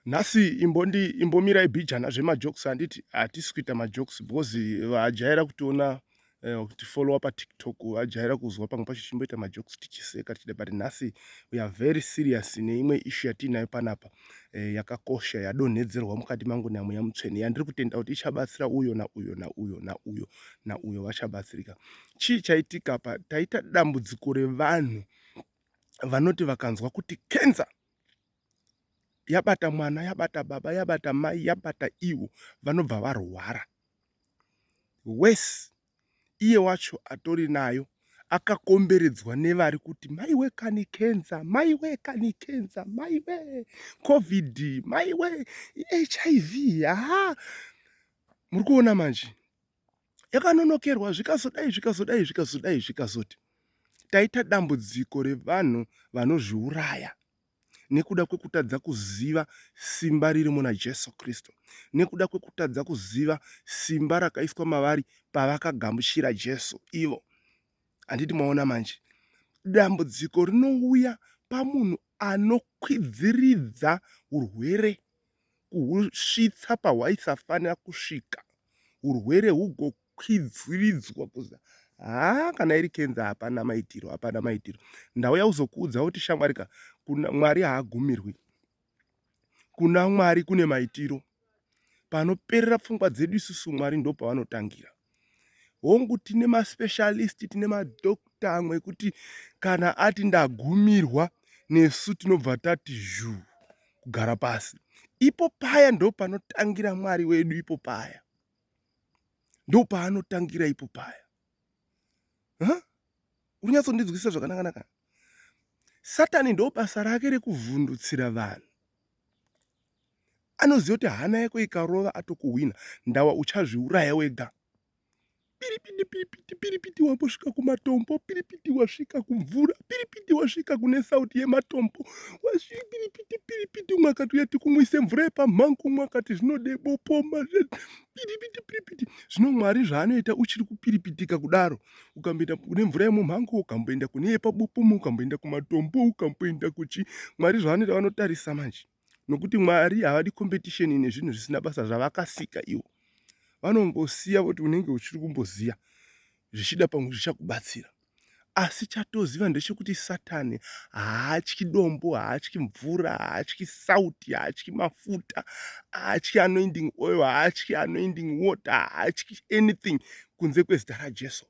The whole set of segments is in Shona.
Nhasi imbondi imbomirai bhijana zvemajokes, handiti hatisi kuita majokes because vajaira kutiona kutifollowa paTikTok, vajaira kuzwa pamwe pacho tichimboita majokes tichiseka tichida, but nhasi we are very serious neimwe issue yatiinayo panapa yakakosha yadonhedzerwa mukati mangu naMweya Mutsvene, yandiri kutenda kuti ichabatsira uyo nauyo nauyo nauyo nauyo vachabatsirika. Chii chaitika pa taita dambudziko revanhu vanoti vakanzwa kuti kenza yabata mwana, yabata baba, yabata mai, yabata ivo, vanobva varwara wese. Iye wacho atori nayo akakomberedzwa nevari kuti, "Maiwe kani, kenza, maiwe kani, kenza, maiwe, COVID, maiwe, HIV." Ha, muri kuona manje yakanonokerwa, zvikazodai, zvikazodai, zvikazodai, zvikazoti taita dambudziko revanhu vanozviuraya nekuda kwekutadza kuziva simba riri muna Jesu Kristu, nekuda kwekutadza kuziva simba rakaiswa mavari pavakagamuchira Jesu ivo. Handiti maona manje dambudziko rinouya pamunhu anokwidziridza urwere kuhusvitsa pahwaisafanira kusvika, urwere hugokwidziridzwa kuza. Haa, kana iri kenza hapana maitiro, hapana maitiro. Ndauya kuzokuudza kuti shamwarika, kuna Mwari haagumirwi, kuna Mwari kune maitiro. Panoperera pfungwa dzedu isusu, Mwari ndo pavanotangira. Hongu, tine maspecialist, tine madhokta amwe ekuti kana ati ndagumirwa, nesu tinobva tati zhu kugara pasi. Ipo paya ndo panotangira Mwari wedu, ipo paya ndo paanotangira, ipo paya. Uri kunyatsondinzwisisa zvakanaka-naka? Satani ndo basa rake rekuvhundutsira vanhu. Anoziva kuti hana yako ikarova, atokuhwina, ndawa uchazviuraya wega. Piripiti piripiti piripiti, wambosvika kumatombo, piripiti, wasvika kumvura, piripiti, wasvika kune sauti yematombo, wasvika piripiti piripiti. Umwe akati uya tikumwise mvura yepamhango, umwe akati zvinode bopoma, piripiti piripiti. Zvino Mwari zvaanoita, uchiri kupiripitika kudaro, ukamboenda kune mvura yemumhango, ukamboenda kune yepabopomo, ukamboenda kumatombo, ukamboenda kuchi, Mwari zvaanoita, vanotarisa manje, nokuti Mwari havadi competition nezvinhu zvisina basa zvavakasika ivo. Vanongosiya voti unenge uchiri kumboziya, zvichida pamwe zvichakubatsira. Asi chatoziva ndechekuti Satani haatyi dombo, haatyi mvura, haatyi sauti, haatyi mafuta, haatyi anointing oil, haatyi anointing water, haatyi anything kunze kwezita raJesu.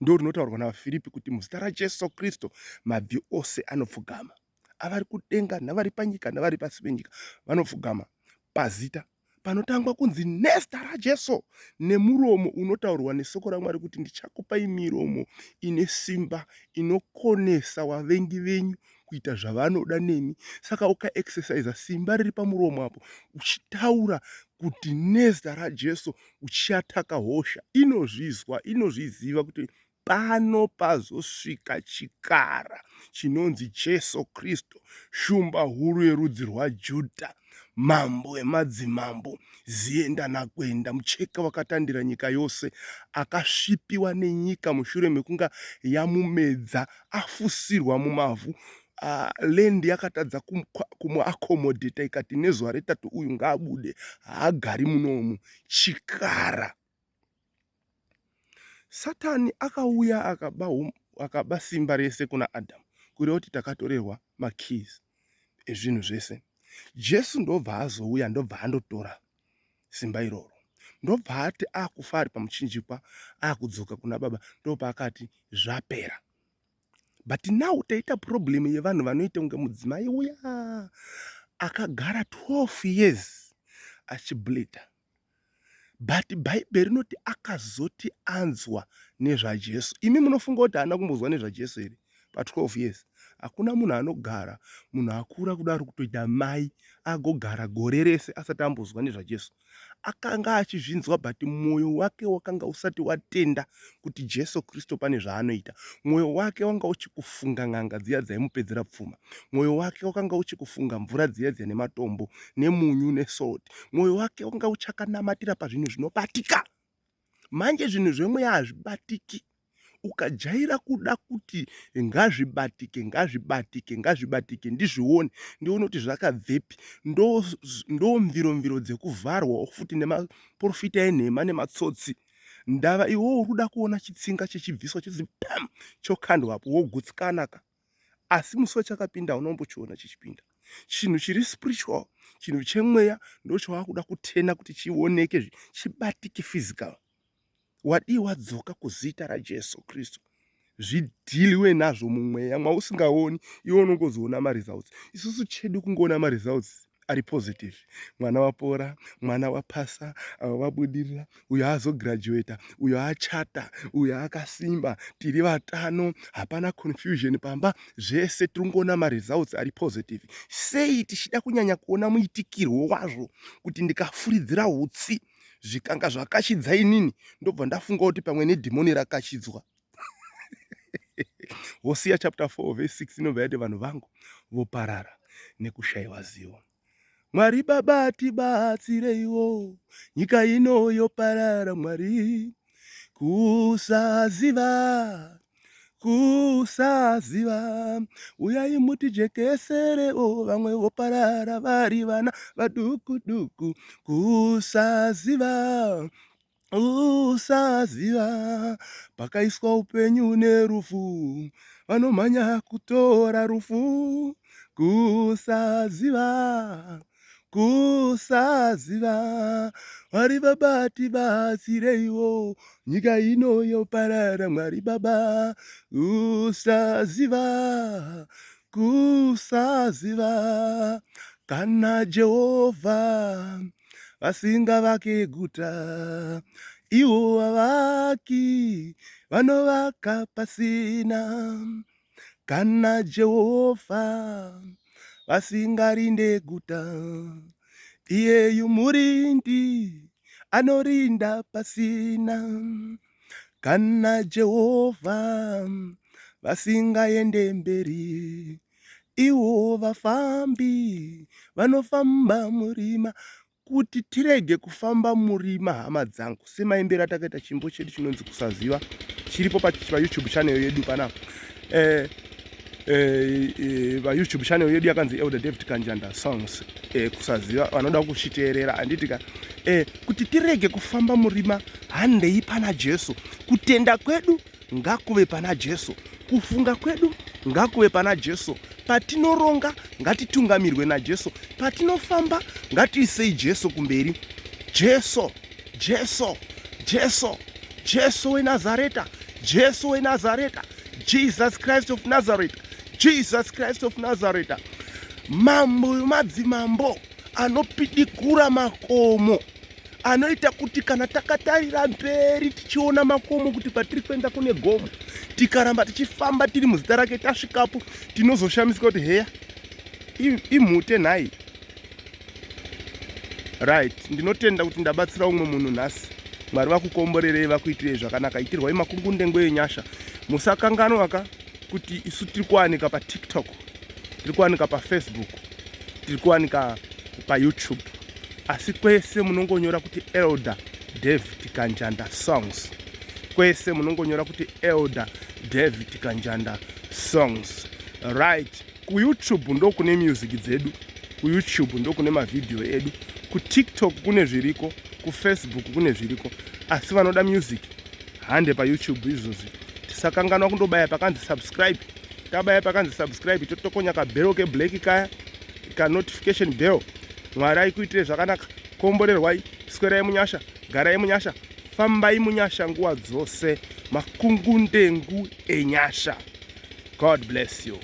Ndo rinotaurwa naVaFiripi kuti muzita raJesu Kristu mabvi ose anopfugama, avari kudenga navari panyika navari pasi penyika, vanopfugama pazita panotangwa kunzi nezita raJesu. Nemuromo unotaurwa nesoko raMwari kuti ndichakupai miromo ine simba inokonesa vavengi venyu kuita zvavanoda nemi. Saka ukaexercisa simba riri pamuromo apo, uchitaura kuti nezita raJesu, uchiataka hosha, inozvizwa, inozviziva kuti pano pazosvika chikara chinonzi Jesu Kristu, shumba huru yerudzi rwaJudha, mambo wemadzimambo, zienda nakwenda, mucheka wakatandira nyika yose, akasvipiwa nenyika mushure mekunga yamumedza, afusirwa mumavhu. Land yakatadza kumuaccommodata, ikati nezuva retatu uyu ngaabude, haagari munomu. Chikara Satani akauya akaba, akaba simba rese kuna Adhamu, kureva kuti takatorerwa makeys ezvinhu zvese. Jesu ndobva azouya, ndobva andotora simba iroro, ndobva ati akufa ari pamuchinjikwa, akudzoka kuna Baba, ndopaakati zvapera. But now taita problem yevanhu vanoita kunge mudzimai uya akagara 12 years achibleeda, but Bhaibheri rinoti akazoti anzwa nezvaJesu. Imi munofunga kuti haana kumbozwa nezvaJesu here pa12 years? Hakuna munhu anogara, munhu akura kudaro, kutoita mai, agogara gore rese asati ambozwa nezvaJesu. Akanga achizvinzwa, but mwoyo wake wakanga usati watenda kuti Jesu Kristu pane zvaanoita. Mwoyo wake wanga uchikufunga n'anga dziya dzaimupedzera pfuma. Mwoyo wake wakanga uchikufunga mvura dziya dziya nematombo nemunyu nesalt. Mwoyo wake wanga uchakanamatira pazvinhu zvinobatika. Manje zvinhu zvemweya hazvibatiki. Ukajaira kuda kuti ngazvibatike, ngazvibatike, ngazvibatike, ndizvione, ndione kuti zvakabvepi, ndo ndo mviro mviro dzekuvharwa futi nemaprofita enhema nematsotsi. Ndava iwewe uri kuda kuona chitsinga chichibviswa chonzi pam chokandwapo wogutsikana ka. Asi musi wachakapinda hauna kumbochiona chichipinda. Chinhu chiri spiritual, chinhu chemweya ndochawakuda kutena kuti chioneke, chibatike physical. Wadii wadzoka kuzita raJesu Kristu zvidhiliwe nazvo mumweya mwausingaoni iwe unongozoona maresults. Isusu chedu kungoona maresults ari positive. Mwana wapora, mwana wapasa, ava vabudirira, uyo azograduata, uyo achata, uyo akasimba, tiri vatano, hapana confusion pamba, zvese tiri kungoona maresults ari positive. Sei tichida kunyanya kuona muitikirwo wazvo kuti ndikafuridzira utsi zvikanga zvakachidza inini ndobva ndafunga kuti pamwe nedhimoni rakachidzwa. Hosea chapter 4 verse 6 inobva yati vanhu vangu voparara nekushayiwa zivo. Mwari Baba tibatsireiwo, nyika ino yoparara Mwari. Kusaziva, kusaziva, uyai mutijekeserewo, vamwe voparara vari vana vaduku duku. Kusaziva, usaziva, pakaiswa upenyu nerufu, vanomhanya kutora rufu. Kusaziva, kusaziva, Mwari Baba tibatsireiwo, nyika ino yoparara Mwari Baba. Kusaziva, kusaziva, kana Jehovha vasingavake guta, ivo vavaki vanovaka pasina. Kana Jehovha vasingarinde guta, iyeyu murindi anorinda pasina. Kana Jehovha vasingaende mberi, ivo vafambi vanofamba murima. Kuti tirege kufamba murima hama dzangu, semaimbero atakaita chimbo chedu chinonzi Kusaziva, chiripo paYouTube channel yedu panapa. Eh, eh, eh, paYouTube channel yedu yakanzi Elder David Kanjanda Songs, eh, Kusaziva, vanoda kuchiteerera handiti ka. Eh, kuti tirege kufamba murima, handei pana Jesu. Kutenda kwedu ngakuve pana Jesu, kufunga kwedu ngakuve pana Jesu, patinoronga ngatitungamirwe naJesu, patinofamba ngatiisei Jesu kumberi. Jesu, Jesu, Jesu, Jesu weNazareta, Jesu weNazareta, Jesus Christ of Nazareth, Jesus Christ of Nazareth, mambo wemadzimambo anopidikura makomo, anoita kuti kana takatarira mberi tichiona makomo kuti kwatiri kuenda kune gomo, tikaramba tichifamba tiri muzita rake tasvikapo tinozoshamisika kuti heya imhute nhai. Right, ndinotenda kuti ndabatsira umwe munhu nhasi. Mwari vakukomborerei, vakuitirei zvakanaka. Itirwai makungundengo enyasha. Musakanganwa ka kuti isu tiri kuwanika paTikTok, tiri kuwanika paFacebook, tiri kuwanika paYouTube, asi kwese munongonyora kuti Elder David Kanjanda Songs. Kwese munongonyora kuti Elder David Kanjanda Songs. Right, kuYouTube ndo kune music dzedu, kuYouTube ndo kune mavhidhiyo edu, kuTikTok kune zviriko, kuFacebook kune zviriko, asi vanoda music hande paYouTube izvozvi. Tisakanganwa kundobaya pakanzi subscribe. Tabaya pakanzi subscribe totokonya kabhero keblack kaya ka notification bell. Mwari aikuitire zvakanaka. Komborerwai, swerai munyasha, garai munyasha, fambai munyasha nguva dzose. Makungundengu enyasha. God bless you.